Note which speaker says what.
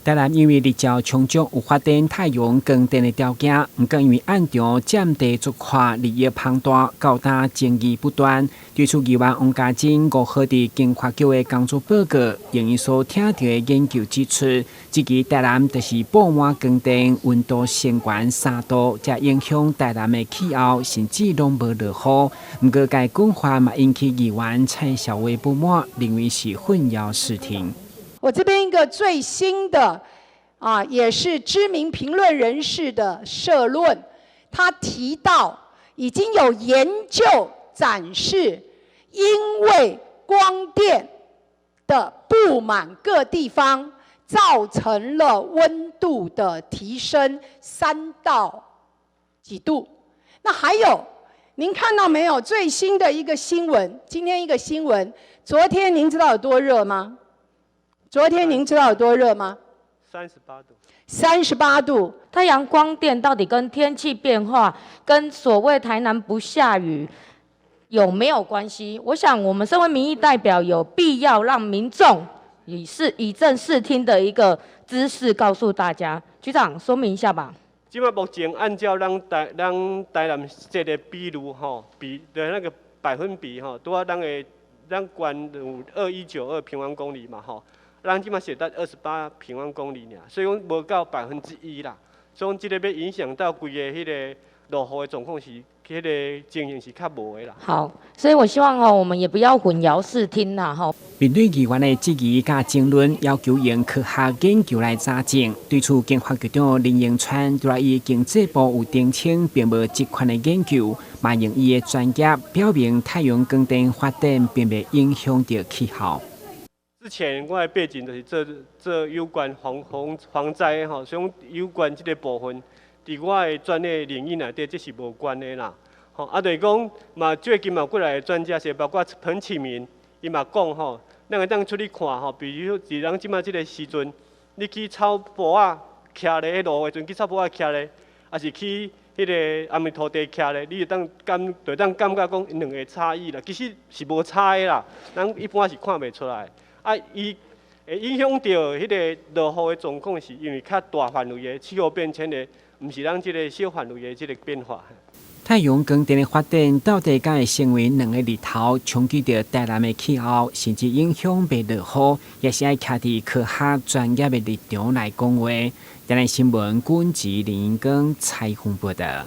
Speaker 1: 台南因為日照充足，有發展太陽光電的條件，毋過因為暗場佔地足闊，利益龐大，到今爭議不斷。對此，議員王家珍5號佇經發局的工作報告，用伊所聽著的研究指出，這支台南就是布滿光電，溫度升懸3度，才影響台南的氣候，甚至攏無落雨。毋過，該講法嘛引起議員蔡蕭薇不滿，認為是混淆視聽。
Speaker 2: 我這邊一個最新的啊，也是知名評論人士的社論，他提到已經有研究展示，因為光電的佈滿各地方，造成了溫度的提升3到幾度。那還有，您看到沒有？最新的一個新聞，今天一個新聞，昨天您知道有多熱嗎？昨天您知道有多熱嗎？38
Speaker 3: 度。
Speaker 2: 38度。
Speaker 4: 太陽光電到底跟天氣變化，跟所謂台南不下雨有沒有關係？我想我們身為民意代表，有必要讓民眾以正視聽的一個知識告訴大家。局長說明一下吧。
Speaker 3: 這馬目前按照咱台南這個比率吼，比的那個百分比吼，拄仔咱的咱縣有2192平方公里嘛吼。咱這馬寫得28平方公里爾，所以講無到1%啦。所以講這個欲影響到規个彼个落雨的狀況是，彼个情形是較無的啦。
Speaker 4: 好，所以我希望哦，我們也不要混淆視聽啦，吼。
Speaker 1: 面對議員的質疑佮爭論，要求用科學研究來查證。對此，經發局長林榮川除了伊經濟部有澄清，並無這款的研究，嘛用伊的專業表明太陽光電發電並袂影響著氣候。
Speaker 3: 之前我的背景就是做做有關防災吼，所以有關這個部分，佇我的專業領域內底，這是無關的啦。吼，啊，就是講嘛，最近嘛過來的專家是包括彭啟明，伊嘛講吼，咱會當出去看吼，比如佇咱這馬這個時陣，你去草埔仔徛咧彼路的時陣，去草埔仔徛咧，抑是去彼个阿彌陀地徛咧，你就當感覺講𪜶兩個差異啦，其實是無差的啦，咱一般是看袂出來。啊，伊會影響著彼个落雨的狀況，是因為較大範圍的氣候變遷的，毋是咱這個小範圍的這個變化。
Speaker 1: 太陽光電的發展到底敢會成為兩个日頭衝擊著台南的氣候，甚至影響袂落雨，也是愛徛佇科學專業的立場來講話。台南新聞，軍籍林英光採訪報導。